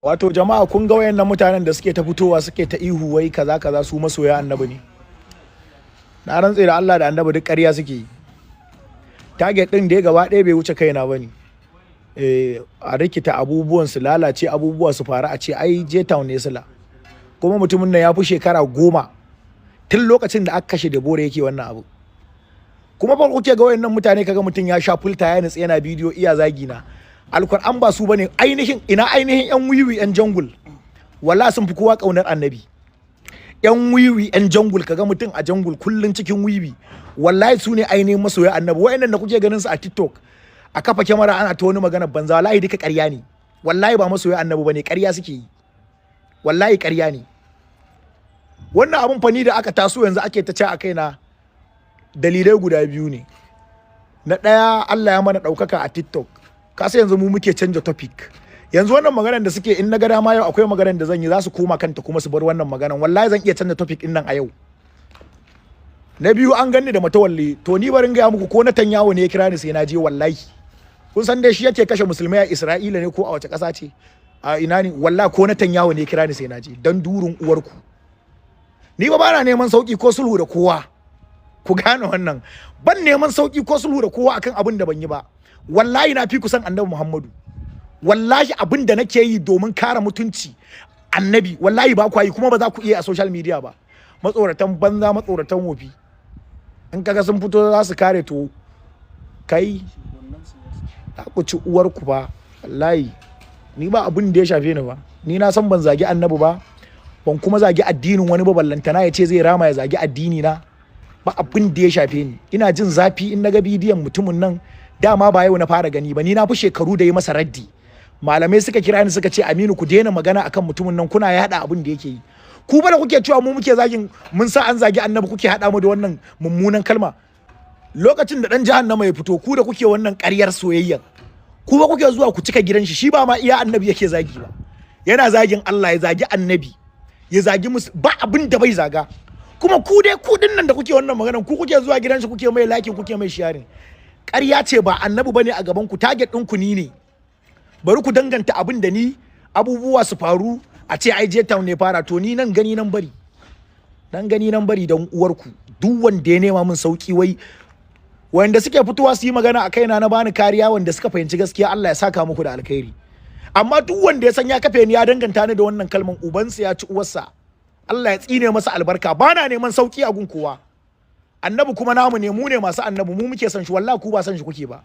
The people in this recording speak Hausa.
Wato jama'a, kun ga wayannan mutanen da suke ta fitowa, suke ta ihu wai kaza kaza, su masoya Annabi ne. Na rantse da Allah da Annabi, duk ƙarya suke yi. Target din da ya gaba ɗaya bai wuce kaina bane. Eh, a rikita abubuwan su lalace, abubuwa su faru, a ce ai J-Town ne sila. Kuma mutumin nan ya fi shekara 10 tun lokacin da aka kashe Deborah yake wannan abu. Kuma fa kuke ga wayannan mutane, kaga mutum ya sha fulta, ya nutse, yana bidiyo iya zagi na. Alkur'an ba su bane ainihin. Ina ainihin yan wiwi, yan jungle? Walla sun fi kowa kaunar Annabi. Yan wiwi, yan jungle, kaga mutum a jungle kullun cikin wiwi, wallahi su ne ainihin masoya Annabi. Wayannan da kuke ganin su a TikTok a kafa kyamara ana ta wani magana banza, wallahi duka ƙarya ne. Wallahi ba masoya Annabi bane, ƙarya suke yi, wallahi ƙarya ne. Wannan abun fani da aka taso yanzu ake ta ci a kaina, dalilai guda biyu ne. Na ɗaya, Allah ya mana ɗaukaka a TikTok. Kasa yanzu mu muke canja topic. Yanzu wannan maganar da suke, in na ga dama yau akwai maganar da zan yi, za su koma kanta kuma su bar wannan maganar. Wallahi zan iya canza topic din nan a yau. Na biyu, an ganni da Matawalle. To ni barin gaya muku, ko Netanyahu ne ya kira ni sai na je, wallahi. Kun san dai shi yake kashe musulmai a Isra'ila ne ko a wace ƙasa ce, a ina ne? Wallahi ko Netanyahu ne ya kira ni sai na je, dan durun uwarku. Ni ba bana neman sauki ko sulhu da kowa. Ku gane wannan, ban neman sauki ko sulhu da kowa akan abin da ban yi ba. Wallahi na fi kusan Annabi Muhammadu. Wallahi abin da nake yi domin kare mutunci Annabi, wallahi ba ku yi, kuma ba za ku iya a social media ba. Matsoratan banza, matsoratan wofi. In kaga sun fito za su kare, to kai za ku ci uwarku ba. Wallahi ni ba abin da ya shafe ni ba. Ni na san ban zagi Annabi ba, ban kuma zagi addinin wani ba, ballantana ya ce zai rama ya zagi addini na. Ba abin da ya shafe ni. Ina jin zafi in naga bidiyon mutumin nan. Dama ba yau na fara gani ba, ni na fi shekaru da yi masa raddi. Malamai suka kira ni suka ce, "Aminu, ku daina magana akan mutumin nan, kuna yada abin da yake yi." Ku ba da kuke cewa mu muke zagin, mun sa an zagi Annabi, kuke hada mu da wannan mummunan kalma. Lokacin da dan jahannama ya fito, ku da kuke wannan ƙaryar soyayya, ku ba kuke zuwa ku cika gidan shi. Shi ba ma iya Annabi yake zagi ba, yana zagin Allah, ya zagi Annabi, ya zagi musu, ba abin da bai zaga. Kuma ku dai, ku din nan da kuke wannan maganan, ku kuke zuwa gidan shi, kuke mai liking, kuke mai sharing. Ƙarya ce, ba Annabi bane a gaban ku. Target ɗin ku ni ne. Bari ku danganta abin da ni, abubuwa su faru, a ce ai J-Town ne fara. To ni nan gani nan bari, nan gani nan bari, dan uwarku. Duk wanda ya nema min sauki, wai wanda suke fitowa su yi magana a kaina na bani kariya, wanda suka fahimci gaskiya, Allah ya saka muku da alkhairi. Amma duk wanda ya san ya kafe ni, ya danganta ni da wannan kalman, ubansa ya ci uwarsa, Allah ya tsine masa albarka. Bana neman sauki a gun kowa. Annabi kuma namu ne, mu ne masu Annabi, mu muke son shi. Wallahi ku ba son shi kuke ba.